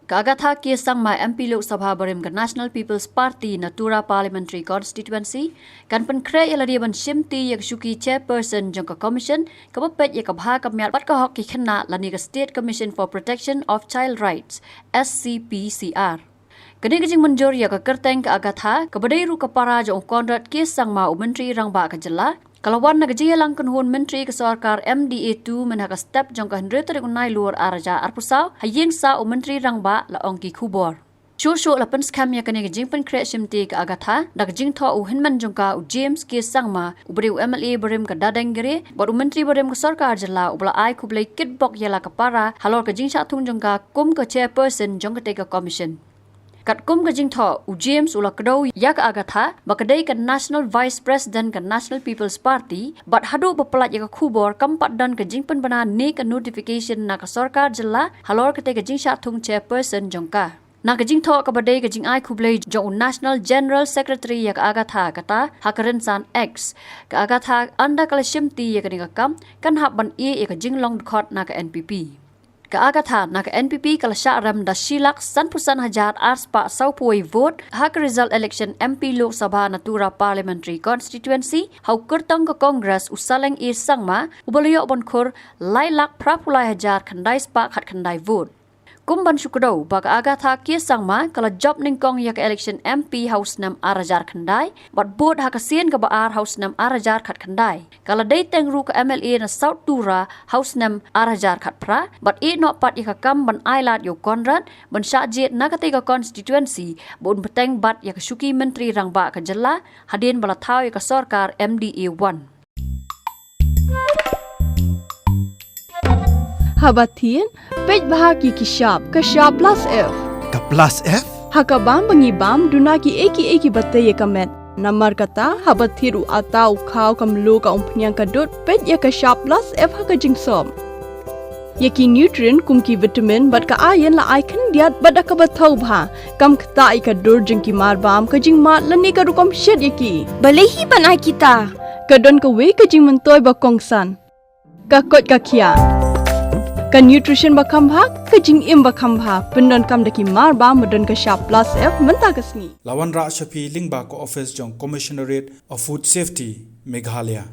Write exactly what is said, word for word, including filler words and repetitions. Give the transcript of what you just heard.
Ka Agatha K Sangma, M P Lok Sabha barim ka National People's Party na Tura Parliamentary Constituency, kan pynkhreh ïa lade ban shimti ïa ka shuki chairperson jong ka commission kaba peit ïa ka bha ka miat bad ka hok ki khynnah lane ka State Commission for Protection of Child Rights, S C P C R. Kane ka jingmynjur ïa ka kyrteng ka Agatha, kaba dei ruh ka para jong u Conrad K Sangma, u Myntri Rangbah ka jylla, ka la wan na ka jingïalang kynhun myntri ka sorkar M D A two mynha ka step jong ka hynriew tarik u Nailur ar hajar arphew saw, ha ïing sah u Myntri Rangbah, la ong ki khubor. Shuh shuh la pynskhem ïa kane ka jingpynkhreh shimti ka Agatha da ka jingthoh u hynmen jong ka, u James K Sangma, uba dei u M L A barim ka Dadeng Gere bad u Myntri barim ka sorkar jylla, uba la ai khublei kitbok ïa la ka para halor ka jingshah thung jong ka kum ka chairperson jong katei ka commission. Katkum ka jingthoh, u James u la kdew ïa ka Agatha ba ka dei ka National Vice President ka National People's Party, bad haduh ba palat ïa ka khubor kam pat don ka jingpynbna ne ka notification na ka sorkar jylla halor katei ka jingshah thung chairperson jong ka. Na ka jingthoh kaba dei ka jingai khublei jong u National General Secretary ïa ka Agatha, kata ha ka rynsan X, ka Agatha, ynda ka la shimti ïa kane ka kam, kan hap ban ïeh ïa ka jinglong dkhot na ka N P P. Ka Agatha na ka N P P ka la shah rem da shi lak sanphew san hajar ar spah sawphew wei vote ha ka result election M P Lok Sabha na Tura Parliamentary Constituency, ha u kyrtong ka Congress u Saleng A Sangma, uba la ïoh ban khur lai lak phraphew lai hajar khyndai spah khatkhyndai vote. Kum ban shu kdew ba ka Agatha K Sangma ka la jop nyngkong ïa ka election M P ha u snem ar hajar khyndai, bad bud ha ka sien kaba ar ha u snem ar hajar khatkhyndai. Ka la dei teng ruh ka M L A na South Tura ha u snem ar hajar khatphra, bad ïeh noh pat ïa ka kam ban ai lad ïa u Conrad ban shah jied na katei ka constituency, ba un bteng bad ïa ka shuki Myntri Rangbah ka jylla, hadien ba la thaw ïa ka sorkar M D A one. Haba thied, peit bha ki ki shap, ka shap plus F. Ka plus F? Ha ka bam ba ngi bam, duna ki ei ki ei kiba tei ïa ka met. Namar kata, haba thied u atta, u khaw, ka mluh, ka umphniang, ka dud, peit ïa ka shap plus F ha ka jingsop. Ïa ki nutrient kum ki vitamin bad ka iron la ai khyndiat bad da kaba thaw bha. Kam ktah ïa ka dur jong ki mar bam, ka jingmad lane ka rukom shet ïa ki. Balei hi ban ai kita? Ka don kawei ka jingmyntoi ba kongsan. Ka koit ka khiah. Ka nutrition ba kham bha, ka jingim ba kham bha. Pyndonkam da ki mar bam ba don ka shap plus F mynta ka sngi. La wanrah sha phi lyngba ka office jong Commissionerate of Food Safety, Meghalaya.